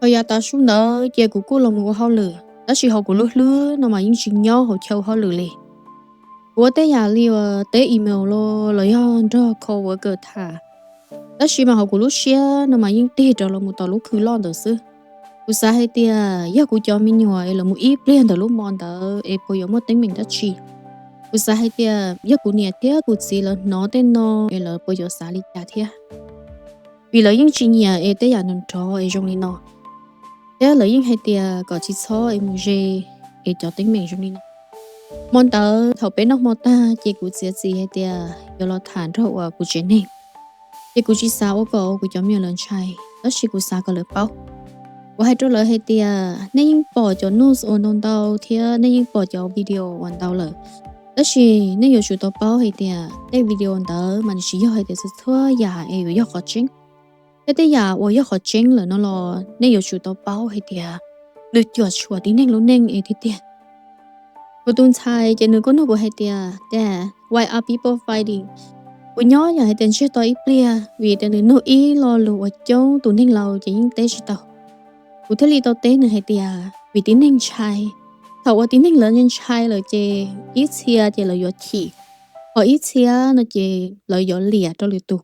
Thaum yav tav su ntawd ces kuv kuj los mus ua hauj lwm, tab sis hauv kuv lub hlwb no mas yeej tsis nyob hauv chaw ua hauj lwm li. Kuv ua tej yam li uas teb email los los yog nrog coworker tham, tab sis mas hauv kuv lub siab no mas yeej tig rov los mus tom lub khw loj ntawd xwb. Kuv xav hais tias yog kuv cov me nyuam es lawv mus ib pliag ntawm lub hmo ntawd es puas yuav muaj teeb meem dab tsi. Kuv xav hais tias yog kuv niam thiab kuv txiv lawv hnov tej no es lawv puas yuav xav li cas thiab. Vim lawv yeej tsis nyiam es tej yam nrov nrov es zoo li no, thiab lawv yeej hais tias kom tsis txhob es mus ze es cov teeb meem zoo li no. Hmo ntawd thaum peb noj hmo tag ces kuv txiav txim hais tias yuav los tham nrog uas kuv tsev neeg. Ces kuv tsis xav ua kom kuv cov me nyuam lawv ntshai, tab sis kuv xav kom lawv paub. Kuv hais rau lawv hais tias nej yeej pom cov news uas ntau ntau thiab nej yeej pom cov video uas ntau lawm, tab sis nej yuav tsum tau paub hais tias tej video ntawd mas nws tsis yog hais tias txhua txhua yam es yuav yog qhov tseeb. Thiab tej yam uas yog qhov tseeb lawm no los nej yuav tsum tau paub hais tias nws cuam tshuam tib neeg lub neej es tiag tiag. Kuv tus ntxhais ces nws kuj nug kuv hais tias, Dad, why are people fighting? Kuv nyob yam hais tias ntsiag to ib pliag, vim tias nws nug ib lo lus uas coob tus neeg laus ces yeej teb tsis tau. Kuv thiaj li tau teb nws hais tias vim tib neeg ntshai. Thaum uas tib neeg lawv ntshai lawm ces ib txhia ces lawv yuav chim, ho ib txhia no ces lawv yuav liam rau lwm tus.